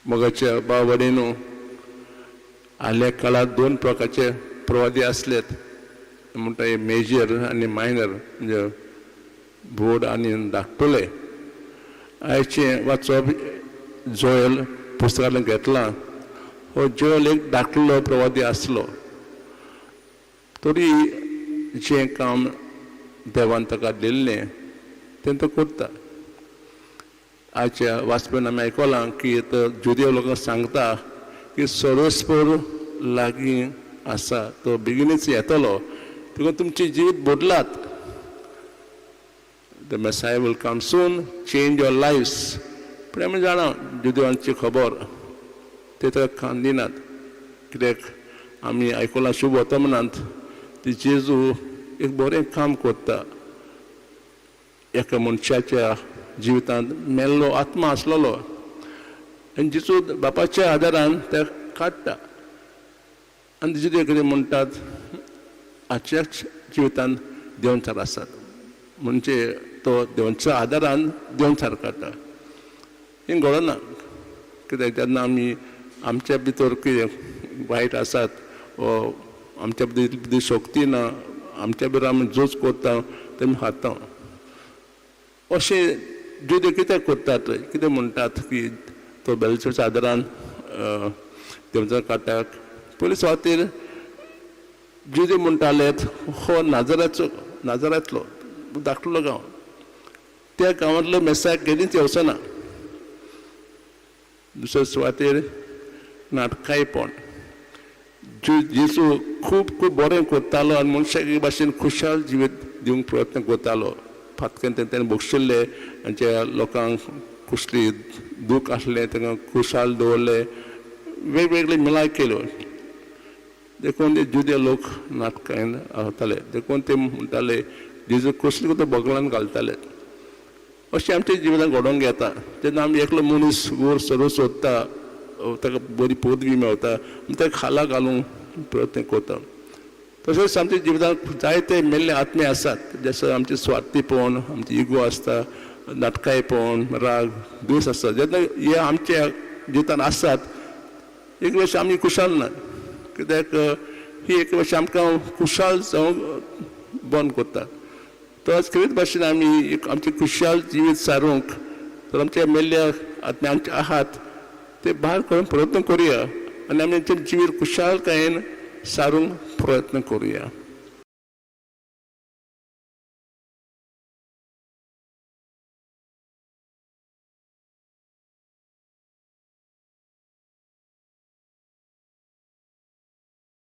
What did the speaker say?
मोगाच्या भाव भयणींनो, आदल्या काळार दोन प्रकारचे प्रवादी आसलेत म्हणटा, मेजर आनी मायनर, म्हणजे व्हड आनी धाकटुले. आयचें वाचप जोयल पुस्तकांतल्यान घेतलां. हो जोयल एक धाकटुलो प्रवादी आसलो, तरी जें काम देवान ताका दिल्लें तें तो करता. आयच्या वाचप्यान आमी आयकलां की तो जुदेव लोकांक सांगता की सर्वेस्पर लागीं आसा, तो बेगीनच येतलो, देखून तुमचें जिवीत बदलात. The Messiah will come soon, change your lives. पूण आमी जाणा, जुदेवांची खबर ते ताका कान दिनात, कित्याक आमी आयकलां शुभ वर्तमानांत ती जेजू एक बरें काम करता. एका मनशाच्या जिवितांत मेल्लो आत्मा आसलेलो आनी जेजू बापाच्या आदारान ते काडटा आनी जेजू कितें म्हणटात, आजच्याच जिवितांत देंवचार आसात, म्हणजे तो देवाच्या आदारान देंवचार काडटा. हें घडना, कित्याक जेन्ना आमी आमच्या भितर कितें वायट आसात वो आमच्या भितर शक्ती ना, आमच्या भितर आमी झूज करता ते आमी हारता. अशें जुदे कित्याक करतात? कितें म्हणटात की तो बेलच्या आदारान देंवचार काडटा? पयले सुवातेर जुदे म्हणटाले, हो नाजराचो, नाजरांतलो धाकटुलो गांव, त्या गांवांतलो मेसाक केन्नाच येवचो ना. दुसरे सुवातेर नाटकायपण. जेजू खूब खूब बरें करतालो आनी मनशाक एक भाशेन खुशाल जिवीत दिवंक प्रयत्न करतालो. फातकेन तेणें बक्षिल्ले आनी ज्या लोकांक कसली दूख आसलें तांकां खुशाल दवरले, वेगवेगळे मिलाय केल्यो. देखून ते जुदे लोक नाटकान वताले, देखून ते म्हणटाले जेजू कसली तो बगलान घालताले. अशें आमच्या जिवितांत घडोवंक येता. जेन्ना आमी एकलो मनीस वयर सरू सोदता, ताका बरी पदवी मेळटा, ताका खाला घालूंक प्रयत्न करता. तशेंच आमच्या जिवितांत जायते मेल्ले आत्मे आसात, जशें आमचें स्वार्थीपण, आमची इगो आसता, नाटकायपण, राग, दुयेंस आसता. जेन्ना हे आमच्या जिवितांत आसात, एक वर्स आमी खुशाल ना, कित्याक ही एक वर्स आमकां खुशाल जावंक बंद करता. तर खेरीत भाशेन आमी एक आमचें खुशाल जिवीत सारूंक तर आमच्या मेल्ल्या आत्मे आमचे आहात ते भायर करून प्रयत्न करुया आनी आमी आमचें जिवीत खुशालकायेन सारूंक प्रयत्न करुया.